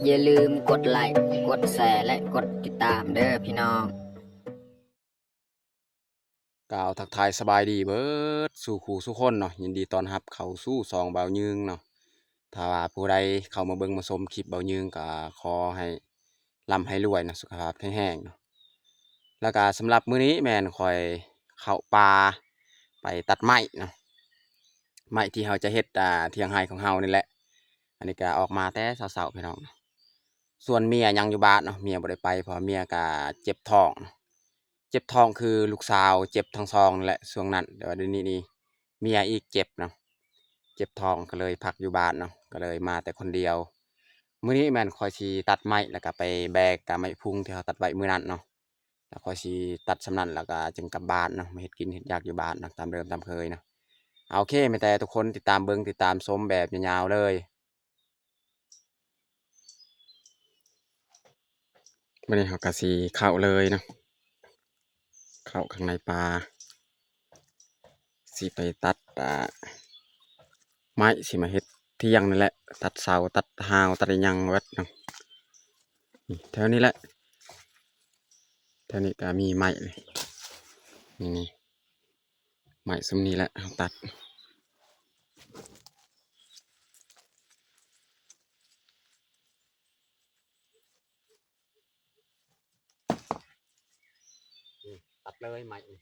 ຢ່າລືມກົດໄລ, ກົດແຊ ແລະ ກົດຕິດຕາມເດີພີ່ນ້ອງ. ກ່າວທັກທາຍສະບາຍດີເບີດສູ່ຄູ່ສູ່ຄົນເນາະ, ຍິນດີຕ້ອນຮັບເຂົ້າສູ່ຊ່ອງບ່າວຍືງເນາະ. ຖ້າວ່າຜູ້ໃດເຂົ້າມາເບິ່ງມາຊົມຄລິບບ່າວຍືງ ກໍຂໍໃຫ້ລ່ຳໃຫ້ລວຍເນາະ, ສຸຂະພາບແຂງແຮງເນາະ. ແລ້ວກໍສຳລັບມື້ນີ້ແມ່ນຂ້ອຍເຂົ້າປ່າໄປຕັດໄມ້ເນາະ, ໄມ້ທີ່ເຮົາຈະເຮັດ ອ່າ ຖຽງໄຮ່ຂອງເຮົານີ້ແຫຼະ. ອັນນີ້ກໍອອກມາແຕ່ເຊົ້າໆ ພີ່ນ້ອງ. ສ່ວນເມຍຍັງຢູ່ບ້ານເນາະ, ເມຍບໍ່ໄດ້ໄປ ເພາະເມຍກໍເຈັບທ້ອງເນາະ. ເຈັບທ້ອງຄືລູກສາວເຈັບທັງສອງນັ້ນແຫຼະຊ່ວງນັ້ນ, ແຕ່ວ່າດຽວນີ້ນີ້ເມຍອີກເຈັບເນາະ, ເຈັບທ້ອງກໍເລີຍພັກຢູ່ບ້ານເນາະ, ກໍເລີຍມາແຕ່ຄົນດຽວ. ມື້ນີ້ແມ່ນຂ້ອຍຊິຕັດໄມ້ ແລ້ວກໍໄປແບກກະໄມ້ພຸງທີ່ເຮົາຕັດໄວ້ມື້ນັ້ນເນາະ, ແລ້ວຂ້ອຍຊິຕັດສ່ຳນັ້ນ ແລ້ວກໍຈຶ່ງກັບບ້ານເນາະ, ມາເຮັດກິນເຮັດຢາກຢູ່ບ້ານເນາະ ຕາມເດີມຕາມເຄີຍເນາະ. ໂອເຄ ມີແຕ່ທຸກຄົນຕິດຕາມເບິ່ງ ຕິດຕາມຊົມແບບຍາວໆເລີຍ. ບັດນີ້ເຮົາກໍຊິເຂົ້າເລີຍເນາະ, ເຂົ້າຂ້າງໃນປ່າ ຊິໄປຕັດ ອ່າ ໄມ້ ຊິມາເຮັດຖຽງນີ້ແຫຼະ, ຕັດເສົາ ຕັດຮາວ ຕັດອີ່ຫຍັງເບິດເນາະ. ນີ້ ແຖວນີ້ແຫຼະ, ແຖວນີ້ກໍມີໄມ້ ນີ້ ນີ້ ໄມ້ຊຸມນີ້ແຫຼະເຮົາຕັດ. ນີ້ ຕັດເລີຍໄມ້ນີ້.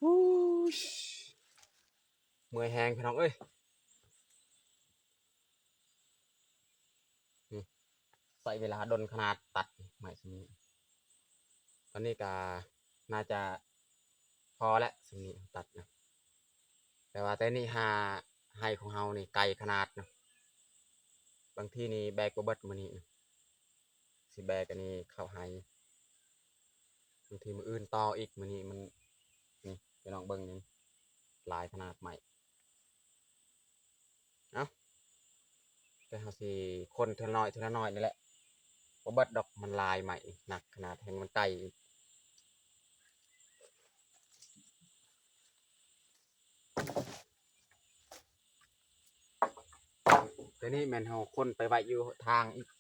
ອູ້ຍ ເມື່ອຍແຮງພີ່ນ້ອງເອີຍ. ນີ້ ໃຊ້ເວລາດົນຂະໜາດຕັດໄມ້ຊຳນີ້. ຕອນນີ້ກະໜ້າຈະພໍແລ້ວຊຳນີ້ຕັດນະ, ແຕ່ວ່າແຕ່ນີ້ຫາໄຮ່ຂອງເຮົານີ້ໄກຂະໜາດນະ, ບາງທີນີ້ແບກບໍ່ເບິດມື້ນີ້ນະ. ຊິແບກອັນນີ້ເຂົ້າໄຮ່ ບາງທີມື້ອື່ນຕໍ່ອີກ. ມື້ນີ້ມັນ ນີ້ ພີ່ນ້ອງເບິ່ງນີ້ ຫຼາຍຂະໜາດໄມ້. ເອົ້າ ແຕ່ເຮົາຊິຄົນເທື່ອລະໜ້ອຍເທື່ອລະໜ້ອຍນີ້ແຫຼະ, ບໍ່ເບິດດອກ ມັນຫຼາຍໄມ້ ໜັກຂະໜາດ ແຮ່ງມັນໄກອີກ. ແຕ່ນີ້ແມ່ນເຮົາຄົນໄປໄວ້ຢູ່ທາງອີກ. ໂ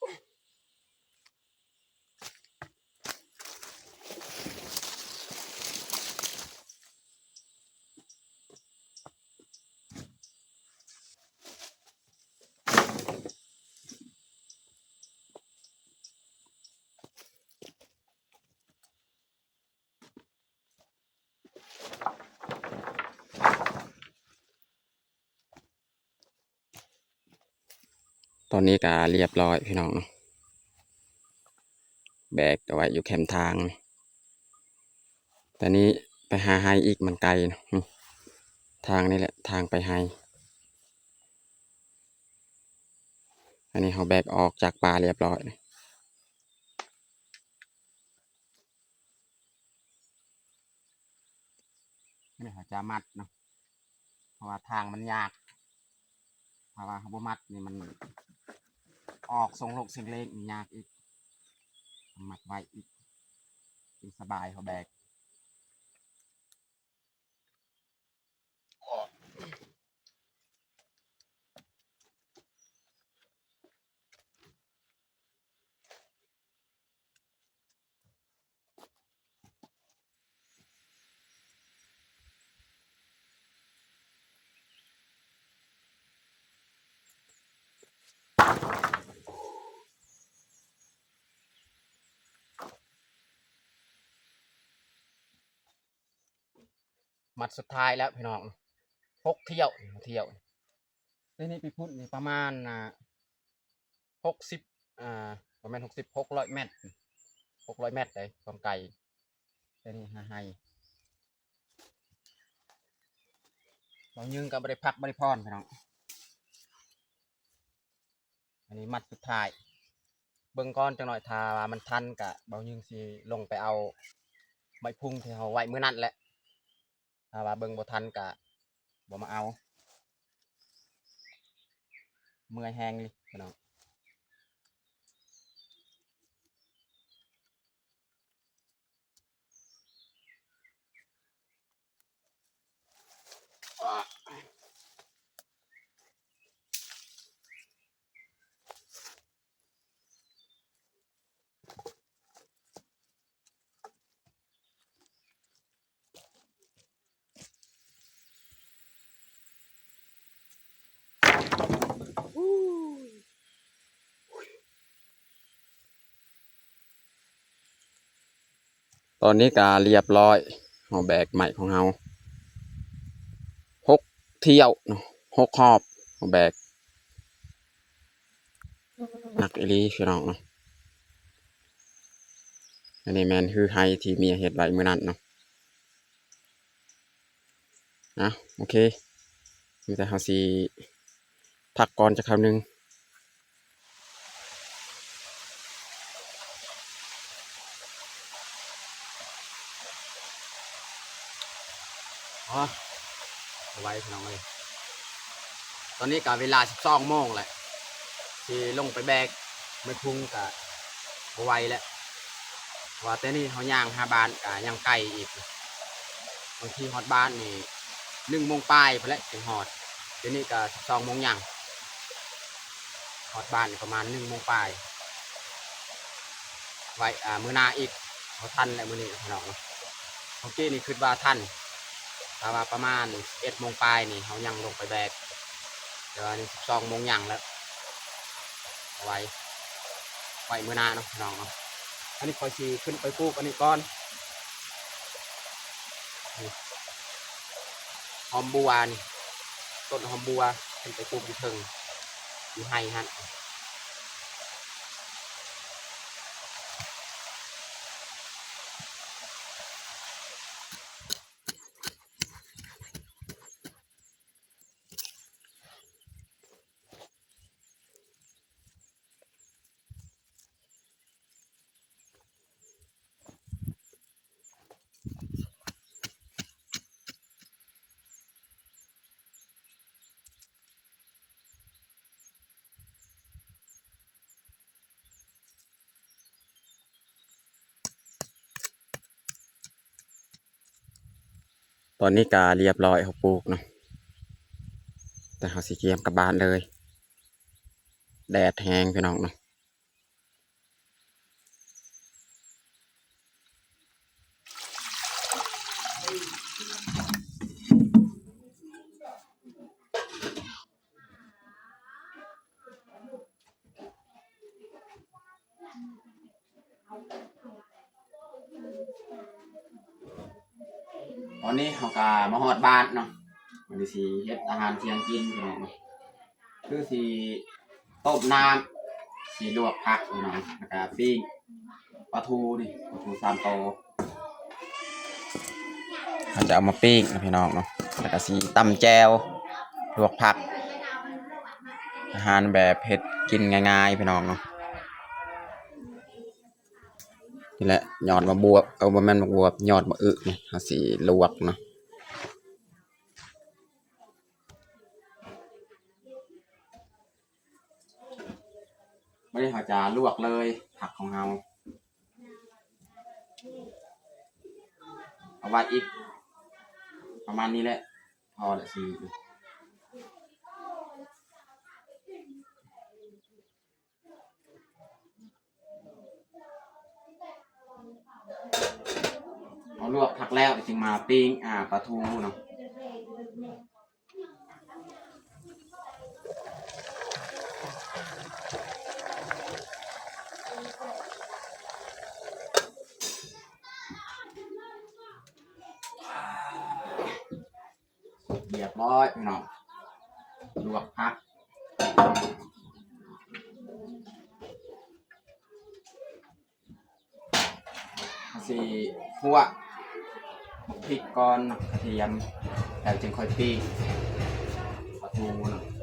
ອ້ ອນນີ້ກໍລຽບລ້ອຍພີ່ນ້ອງເນາະ ແບກເອົາໄວ້ຢູ່ແຄມທາງ. ຕອນນີ້ໄປຫາໄຮ່ອີກ ມັນໄກເນາະ ທາງນີ້ແຫຼະ ທາງໄປໄຮ່. ອັນນີ້ເຮົາແບກອອກຈາກປ່າລຽບລ້ອຍ. ອັນນີ້ເຮົາຈະມັດເນາະ ເພາະວ່າທາງມັນຍາກ ຖ້າວ່າເຮົາບໍ່ມັດນີ້ ມັນອອກຊ່ອງໂລກເສັງເລກນີ້ຍາກອີກ ຕ້ອງມັດໄວ້ອີກ ຈຶ່ງສະບາຍເຮົາແບກ. ມັດສຸດທ້າຍແລ້ວພີ່ນ້ອງ ຫົກຖ້ຽວ ຫົກຖ້ຽວ. ແຕ່ນີ້ໄປພຸ້ນນີ້ປະມານ ອ່າ ຫົກສິບ ອ່າ ບໍ່ແມ່ນຫົກສິບ ຫົກຮ້ອຍແມັດ ຫົກຮ້ອຍແມັດເດ້ ຄວາມໄກ. ແຕ່ນີ້ຫາໄຮ່ ເບົາຍືງກໍບໍ່ໄດ້ພັກບໍ່ໄດ້ຜ່ອນພີ່ນ້ອງ. ອັນນີ້ມັດສຸດທ້າຍ ເບິ່ງກ່ອນຈັກໜ້ອຍ ຖ້າວ່າມັນທັນກະເບົາຍືງຊິລົງໄປເອົາໄມ້ພຸງທີ່ເຮົາໄວ້ມື້ນັ້ນແຫຼະ. ຖ້າວ່າເບິ່ງບໍ່ທັນກະບໍ່ມາເອົາ ເມື່ອຍແຮງນີ້ພີ່ນ້ອງ. ຕອນນີ້ກະລຽບລ້ອຍ ເຮົາແບກໄມ້ຂອງເຮົາ ຫົກຖ້ຽວເນາະ ຫົກຮອບ ເຮົາແບກ ໜັກອີ່ຫຼີພີ່ນ້ອງເນາະ. ອັນນີ້ແມ່ນຮືໄຮ່ທີ່ເມຍເຮັດໄວ້ມື້ນັ້ນເນາະ. ເອົາ ໂອເຄ ມີແຕ່ເຮົາຊິພັກກ່ອນຈັກຄາວໜຶ່ງ. ອໍ ບໍ່ໄຫວພີ່ນ້ອງເອີຍ ຕອນນີ້ກະເວລາສິບສອງໂມງແລ້ວ ຊິລົງໄປແບກໄມ້ພຸງກະບໍ່ໄຫວແລ້ວ ເພາະວ່າແຕ່ນີ້ເຮົາຍ່າງຫາບ້ານກະຍັງໄກອີກ ບາງທີຮອດບ້ານນີ້ໜຶ່ງໂມງປາຍພຸ້ນແຫຼະຈຶ່ງຮອດ ດຽວນີ້ກະສິບສອງໂມງຍັງ ຮອດບ້ານປະມານໜຶ່ງໂມງປາຍ ໄວ້ ອ່າ ມື້ໜ້າອີກ ບໍ່ທັນແລ້ວມື້ນີ້ພີ່ນ້ອງເນາະ. ເມື່ອກີ້ນີ້ຄິດວ່າທັນ ຖ້າວ່າປະມານສິບເອັດໂມງປາຍນີ້ເຮົາຍັງລົງໄປແບກ ແຕ່ວ່ານີ້ສິບສອງໂມງຍັງແລ້ວ ເອົາໄວ້ ໄວ້ມື້ໜ້າເນາະພີ່ນ້ອງເນາະ. ອັນນີ້ຂ້ອຍຊິຂຶ້ນໄປປູກອັນນີ້ກ່ອນ ນີ້ ຫອມບົວນີ້ ຕົ້ນຫອມບົວ ຂຶ້ນໄປປູກຢູ່ເທິງ ຢູ່ໄຮ່ຫັ້ນ. ຕອນນີ້ກະລຽບລ້ອຍ ເຮົາປູກເນາະ ແຕ່ເຮົາຊິກຽມກັບບ້ານເລີຍ ແດດແຮງພີ່ນ້ອງເນາະ. ຕອນນີ້ເຮົາກະມາຮອດບ້ານເນາະ ວັນນີ້ຊິເຮັດອາຫານທ່ຽງກິນພີ່ນ້ອງເນາະ ຄືຊິ ຕົ້ມນ້ຳ ຊິລວກຜັກພີ່ນ້ອງ ແລ້ວກະປີ້ງປາທູນີ້ ປາທູສາມໂຕ ເຮົາຈະເອົາມາປີ້ງນະພີ່ນ້ອງເນາະ ແລ້ວກະຊິຕຳແຈ່ວ ລວກຜັກ ອາຫານແບບເຮັດກິນງ່າຍໆ ພີ່ນ້ອງເນາະ. ນີ້ແຫຼະ ຍອດໝາກບວບ ເອີ ບໍ່ແມ່ນໝາກບວບ ຍອດໝາກອຶນີ້ ເຮົາຊິລວກເນາະ. ບາດນີ້ເຮົາຈະລວກເລີຍຜັກຂອງເຮົາ ເອົາໄວ້ອີກປະມານນີ້ແຫຼະ ພໍແລ້ວຊິ ເຮົາລວກຜັກແລ້ວ ຈຶ່ງມາປີ້ງ ອ່າ ປາທູເນາະ. ຮຽບຮ້ອຍພີ່ນ້ອງ ລວກຜັກ ຊິຂົ້ວໝາກພິກກ່ອນເນາະ ກະທຽມ ແລ້ວຈຶ່ງຄ່ອຍປີ້ງປາທູເນາະ.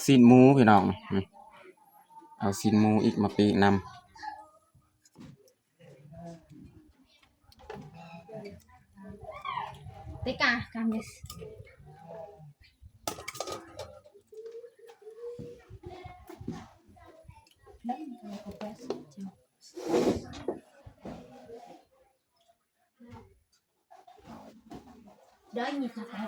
ຊີ້ນໝູພີ່ນ້ອງ ເອົາຊີ້ນໝູອີກມາປີ້ງນຳ. Đó như ta phải.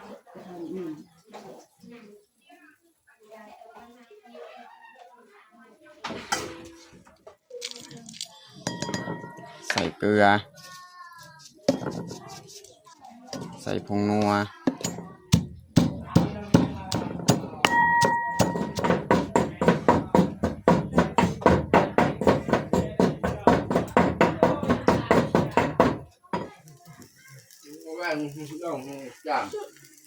ໃສ່ເກືອ ໃສ່ຜົງນົວ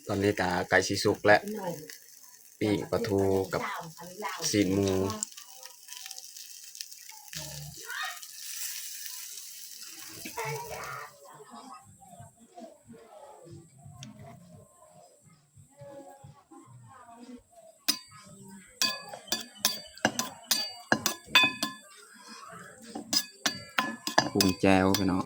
ຕອນນີ້ກະໃກ້ຊິສຸກແລ້ວ ປີ້ງປາທູກັບຊີ້ນໝູ. ປຸງແຈ່ວພີ່ນ້ອງ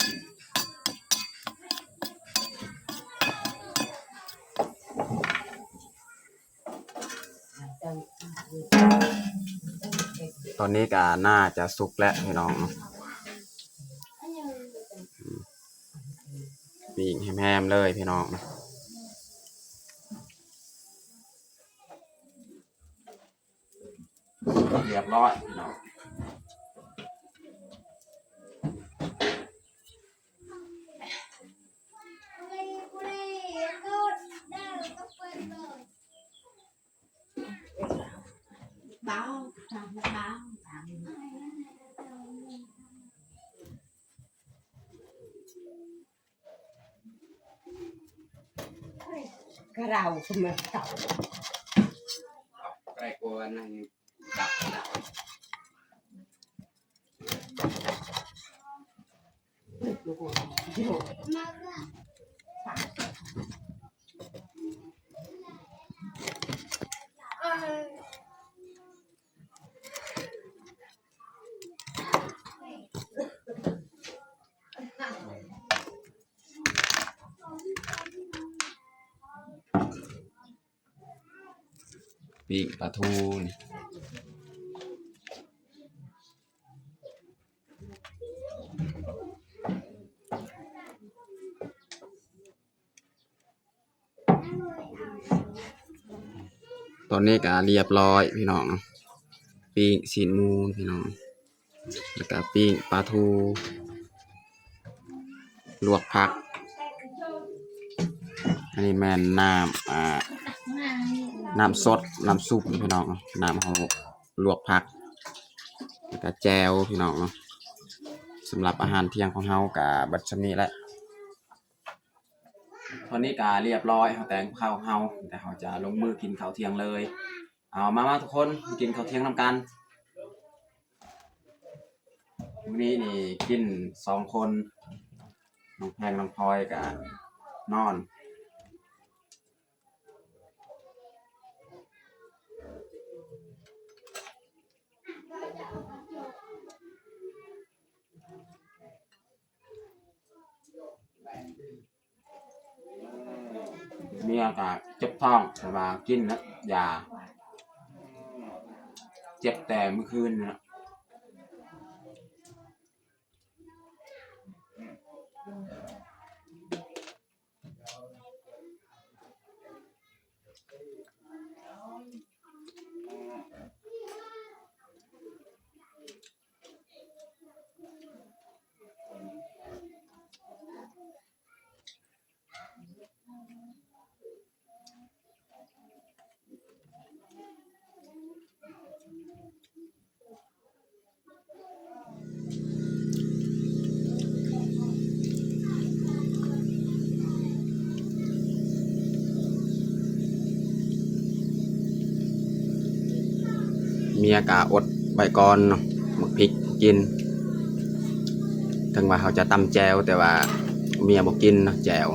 ຕອນນີ້ກະໜ້າຈະສຸກແລ້ວພີ່ນ້ອງ ປີ້ງແຮມໆ ເລີຍພີ່ນ້ອງ. ຮຽບຮ້ອຍພີ່ນ້ອງ ກະເລົາກະມາເຂົາ ໃກ້ກວ່ານັ້ນດັບ ປີ້ງປາທູນີ້. ຕອນນີ້ກໍລຽບລ້ອຍພີ່ນ້ອງ, ປີ້ງຊີ້ນໝູພີ່ນ້ອງ, ແລ້ວກໍປີ້ງປາທູ, ລວກຜັກ. ອັນນີ້ແມ່ນນ້ຳ ອ່າ ນ້ຳສົດ ນ້ຳຊຸບພີ່ນ້ອງ, ນ້ຳເຮົາລວກຜັກ ແລ້ວກໍແຈ່ວພີ່ນ້ອງເນາະ. ສຳລັບອາຫານທ່ຽງຂອງເຮົາກໍເບິດສ່ຳນີ້ແຫຼະ. ຕອນນີ້ກໍລຽບລ້ອຍ ເຮົາແຕ່ງກັບເຂົ້າເຮົາ, ແຕ່ເຮົາຈະລົງມືກິນເຂົ້າທ່ຽງເລີຍ. ເອົາ ມາ ມາທຸກຄົນ ກິນເຂົ້າທ່ຽງນຳກັນ. ມື້ນີ້ນີ້ກິນສອງຄົນ, ນ້ອງແພງ ນ້ອງພອຍກໍນອນ. ເມຍກໍເຈັບທ້ອງ ແຕ່ວ່າກິນນະ ຢາ ເຈັບແຕ່ມື້ຄືນນະ. ເມຍກະອົດໄວ້ກ່ອນເນາະ ໝາກພິກກິນ, ເຖິງວ່າເຮົາຈະຕຳແຈ່ວ ແຕ່ວ່າເມຍບໍ່ກິນເນາະແຈ່ວ.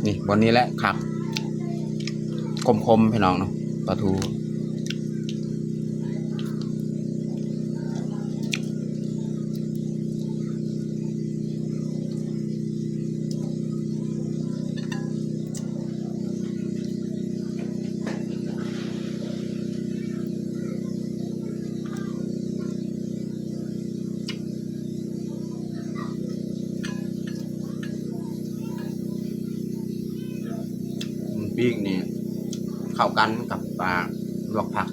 ນີ້ ບ່ອນນີ້ແຫຼະຄັກ ຂົມໆ ພີ່ນ້ອງເນາະ ປາທູ. ປີ້ງນີ້ເຂົ້າກັນກັບ ອ່າ ລວກຜັກ.